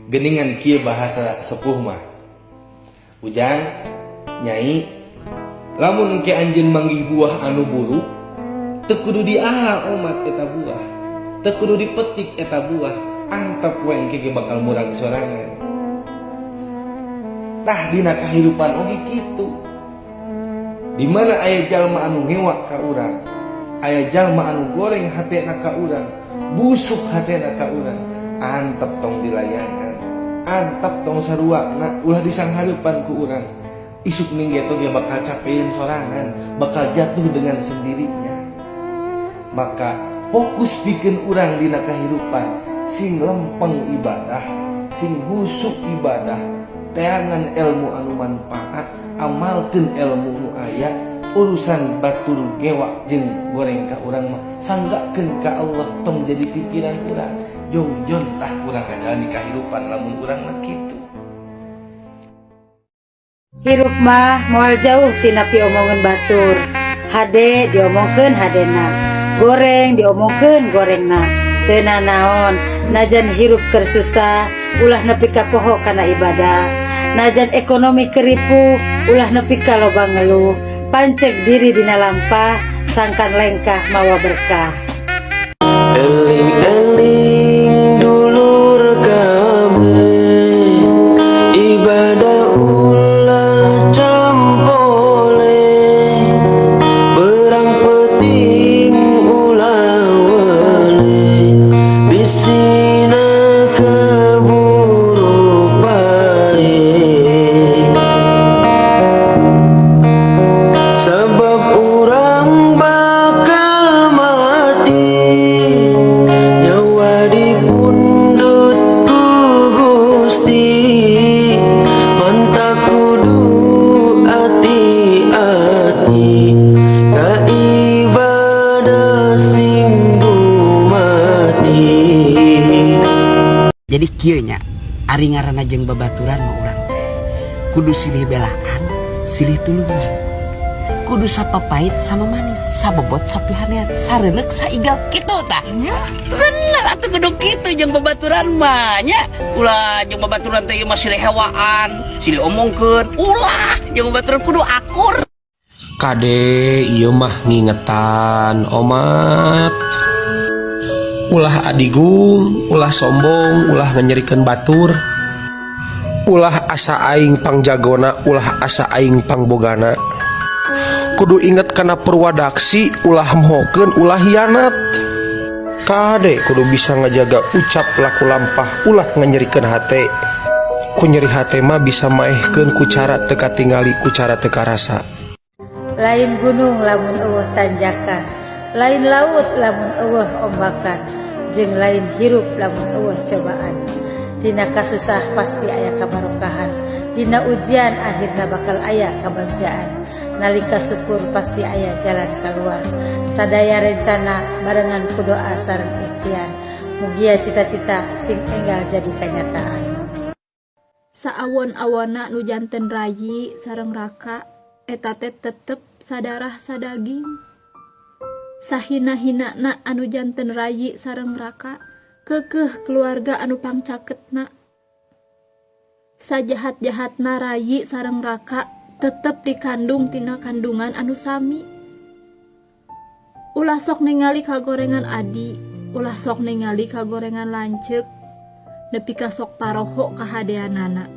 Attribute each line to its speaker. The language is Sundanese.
Speaker 1: Geningan kieu bahasa sepuh mah. Ujang, Nyai, lamun ke anjeun manggih buah anu buruk, teu kudu diala omat eta buah. Teu kudu dipetik eta buah, antep we engke ge bakal murag sorangan. Tah, dina kahirupan oge kitu. Di mana aya jalma anu ngewa ka urang, aya jalma anu goreng hatena ka urang, busuk hatena ka urang, antep tong dilayanan, antep tong saruana, ulah disanghareupan ku urang. Isuk minggu ge bakal capein sorangan, bakal jatuh dengan sendirinya. Maka fokus bikin urang dina kahirupan sing lempeng ibadah, sing husuk ibadah, teangan ilmu anu manfaat, amalkeun ilmu nu aya. Urusan batur ngewa jeung goreng ka urang mah sanggakeun ka Allah, tong jadi pikiran urang. Jongjon tah urang ngajalani kahirupan lamun urang mah kitu.
Speaker 2: Hirup mah moal jauh tina piomongan batur. Hade diomongkeun hadena, goreng diomongkeun gorengna. Teu nanaon, najan hirup keur susah, ulah nepi ka poho kana ibadah. Najan ekonomi keur ripuh, ulah nepi ka loba ngeluh. Panceg diri dina lampah, sangkan lengkah mawa berkah.
Speaker 3: Eling-eling dulur kabeh, ibadah ulah campole, berang peuting ulah weleh, bisina kaburu paeh, sabab urang bakal mati, nyawa dipundut ku Gusti, mantak kudu ati-ati ka ibadah sing dumati.
Speaker 4: Jadi kieu nya, ari ngaranna jeung babaturan mah urang teh kudu silih belaan, silih tulungan, kudu sapapait sama manis, sabobot sapihanean, sareuneuh saigel, kitu tah. Bener atuh, kudu kitu jeung babaturan mah nya. Ulah jeung babaturan teh ieu mah silih hewaan, silih omongkeun, ulah. Jeung babaturan kudu akur.
Speaker 5: Kade, ieu mah ngingetan omat. Ulah adigung, ulah sombong, ulah nganyerikeun batur. Ulah asa aing pangjagona, ulah asa aing pangbogana. Kudu inget kana purwadaksi, ulah mohokeun, ulah hianat. Kade, kudu bisa ngajaga ucap laku lampah, ulah nganyerikeun hate. Ku nyeri hate mah bisa maehkeun ku cara teu katingali, ku cara teu karasa.
Speaker 2: Lain gunung lamun euweuh tanjakan, lain laut lamun euweuh ombakan, jeung lain hirup lamun euweuh cobaan. Dina kasusah pasti aya kabarokahan, dina ujian akhirna bakal aya kabagjaan, nalika syukur pasti aya jalan keluar. Sadaya rencana barengan ku doa sareng ikhtiar, mugia cita-cita sing enggal jadi kenyataan.
Speaker 6: Saawon-awonna nu janten rayi sareng raka, eta teh tetep sadarah sadaging. Sahina-hinana anu janten rayi sareng raka, keukeuh keluarga anu pangcaketna. Sajahat-jahatna rayi sareng raka, tetep dikandung tina kandungan anu sami. Ulah sok ningali kagorengan adi, ulah sok ningali kagorengan lanceuk, nepi ka sok paroho kahadeanana.